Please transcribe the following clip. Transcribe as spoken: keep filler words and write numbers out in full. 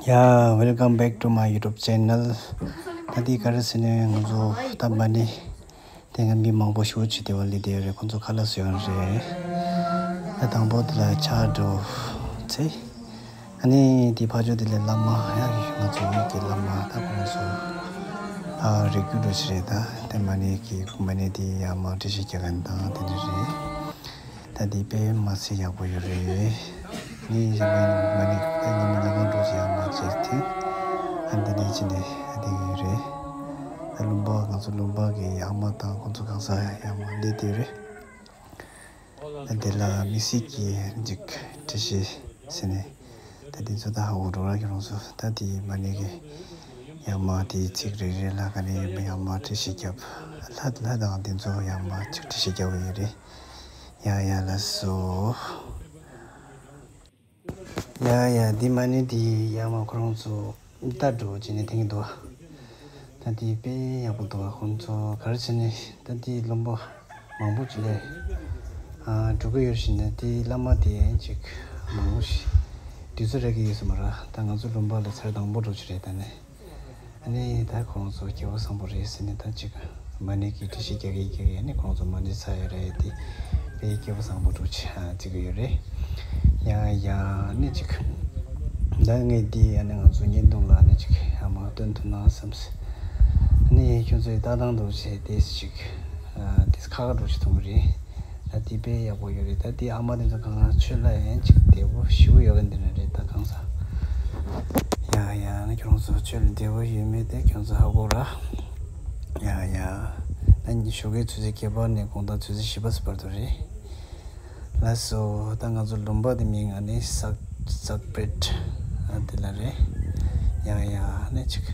Yeah, welcome back to my YouTube channel. ད་འདི་ག་རེ་ཟེར་ན་ང་ཚོ་ད་མ་ཎི་དེ་སྔ་མི་མང་པོ་ཞེ་པོ་ཅིག་དེ་བ་ལས་དེ་རེད། ཁོང་ཚོ་ཁ་ལག་བཟོ་ཡོང་རེད། ད་དང་པོ་དེ་ལ་ཕྱག་འགྲོ་ཚེ། ཨ་ནི་དེ་ཕ་ཇོ་དེ་ལས་བླ་མ་ཡ་ང་ཚོ་ཡུལ་གྱི་བླ་མ་ད་ཁོང་ཚོ་ཨ་རིགས་རྒྱུད་འགྲོ་ཆེ་རེད། ད་དེ་མ་ཎི་གི་མ་ཎི་དེ་ཡ་མ་བྲི་ཞིག་རྒྱག་མཁན་དང་དེ་འདྲ་རེད། ད་འདི་དཔེ་མ་སྲིད་ཡག་པོ་ཡོད་རེད། ངས་གཞན་པ་མ་ནི་ད་ཉི་མ་ལ་གང་འགྲོ་ཞིག་ཡག་མ་བྱས་ཏེ། ཨ་འདི་ནས་ཅི་ནས་ཨ་འདི་ཡོད་རེད། ད་ལུང་པ་ང་ཚོ་ལུང་པ་གི་ཡག་མ་དང་ཁོང་ཚོ་གང་ས་ཡག་མ་སླེབས་དེ་རེད། ད་འདི་ལ་མི་སྲིད་ཀྱི་འཇིག་བྲི་ཞིག་ཟེར་ནས། ད་འདི་ཚོ་ད་ཧ་གོ་འགྲོ་ར་གི་རང་ཚོ་ད་འདི་མ་ནི་གི་ཡག་མ་དེའི་ཚིག་རེ་རེ་ལ་ག་ནས་ཡག་མ་བྲི་ཞིག་རྒྱབ། ལྷ་ལྷ་དང་འདི་ཚོ་ཡག་མ་ཅིག་བྲི་ཞིག་རྒྱབ་ཡོད་རེད། ཡ་ཡ་ལ་སོ། ཡ་ཡ་འདི་མ་ནི་འདི་ཡག་མ་ཁོ་རང་ཚོ་ལྟ་འགྲོ་བྱས་ནས་འཐེན་གྱི་འདུག་ད་འདི་དཔེ་ཡག་པོ་འདུག་ཁོང་ཚོ་ག་རེ་བྱས་ནས་ད་འདི་ལུང་པ་མང་པོ་ཅིག་ལས་ཨ་འགྲོ་གི་ཡོད་བཞིན་ནས་འདི་བླ་མ་དེ་ཅིག་མང་པོ་ཞིག་དུས་ཚོད་རག་གི་ཡོད་ས་མ་རེད། ད་ང་ཚོ་ལུང་པ་ལ་ཚར་དང་པོ་འགྲོ་ཆུ་རེད། ད་ནས། ཨ་ནི་ད་ཁོང་ཚོ་སྐལ་བ་བཟང་པོ་རེད་ཟེར་ནས་ད་ཅིག་མ་ཎི་གི་བྲི་ཞིག་རྒྱག་གི་རྒྱག་གི་ཨ་ནི་ཁོང་ཚོ་མ་ཎི་ཚར་ཡོད་རེད། དེ་དཔེ་སྐལ་བ་བཟང་པོ་འགྲོ་ཆ་བརྩི་གི་ཡོད་རེད། ཡ་ཡ་ཨ་ནི་ཅིག་ད་ངས་འདི་ཨ་ནི་ང་ཚོ་བརྙན་ཐུང་ལ་ཨ་ནི་ཅིག་ཡ་མ་སྟོན་ཐུབ་ན་བསམ། ཨ་ནི་ཁྱོད་ཚོའི་ལྟ་སྟངས་འདུག་བྱས་དེ་ཅིག་དེ་ཁག་ཁག་འགྲོ་ཞིག་མཐོང་གི་རེད། ད་དེ་དཔེ་ཡག་པོ་ཡོད་རེད། ད་དེ་ཨ་མ་དེ་ཚོ་གང་ལ་ཆོས་ལ་ཡན་ཅིག་བདེ་པོ་ཞེ་པོ་ཡོད་གི་འདི་ན་རེད། ད་གང་ས་ཡ་ཡ་ན་ཁྱོད་ཚོ་ཆོས་ལ་བདེ་པོ་ཡོད་མེད་དེ་ཁྱོད་ཚོ་ཧ་གོ་ར། ཡ་ཡ་ད་ཉི་ཞོགས་ཀའི་ཆུ་ཚོད་བརྒྱད་པ་ནས་དགོང་དག་ཆུ་ཚོད་བཞི་པ་ཙམ་བར་དུ་རེད། ལགས་སོ། ད་ང་ཚོ་ལུང་པ་དེ་མིང་ང་ནི་སག་སག་པེད་དེ་ལ་རེད། ཡ་ཡ་ནས་ཅིག